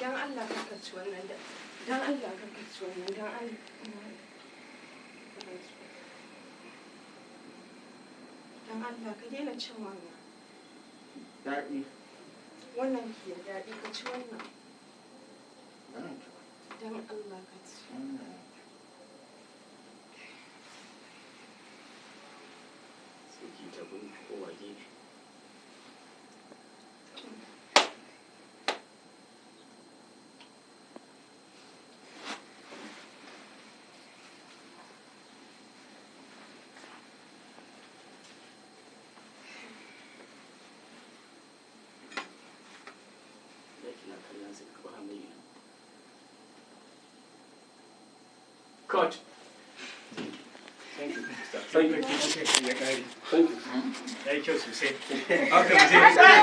Dan Allah ka ci wannan, dan Allah ka ci wannan, dan Allah. Dan Allah ka daina cin wannan. Daɗi. Wannan ke daɗi, ka ci wannan. Dan Allah ka ci. Sai ki tafi kowa gefe. Da kina kallon sai ka kura mai ido. Cut. Thank you. Thank you. Ya kare. Thank you. Ya yi kyau sosai. Haka mu je.